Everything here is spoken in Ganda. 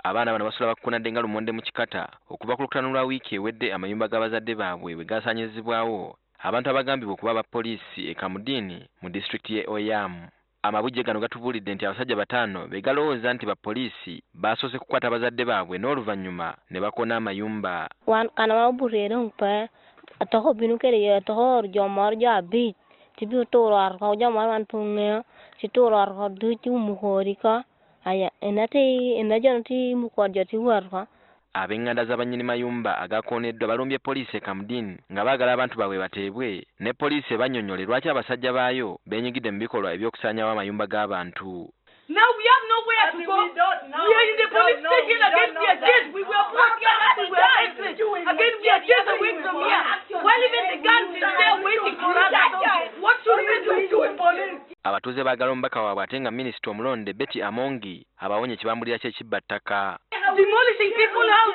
Abaana bano basula bakukunadde nga lumonde mu kikata okuva ku Lwokutaano lwa wiiki ewedde amayumba g'abazadde baabwe bwe gaasaanyizibwawo abantu abagambibwa okuba aba poliisi e Kamudini mu disitulikiti y'e Oyam. Amabujje gano gatubuulidde nti abasajja bataano be galowooza nti ba poliisi baasoose kukwata bazadde baabwe n'oluvannyuma ne bakoona amayumba. Wan kana ma obuto iye dong pe atoko obino kwede iye atoko oro jo moro jo abic ci bino turo ot oko jo moro man pe ongeyo ci turo ot oko ducu ci omuko odi ko aya ena ti ena jo ni ti muko ot jo ti wot oko. Ab'enganda za bannyini mayumba agakooneddwa balumbye poliisi e Kamdini nga baagala abantu baabwe bateebwe ne poliisi ebannyonnyole lwaki abasajja baayo beenyigidde mu bikolwa eby'okusaanyaawo amayumba g'abantu. Now we have nowhere to go. We are in the police station again. We are chased. We were brought here and we were exit. Again, we are chased away from here. While even the guns is there waiting for us. What should we do? Abatuuze baagala omubaka waabwe ate nga minisita omulonde Betty Amongi abawonye ekibambulira ky'ekibba ttaka. Demolishing people houses.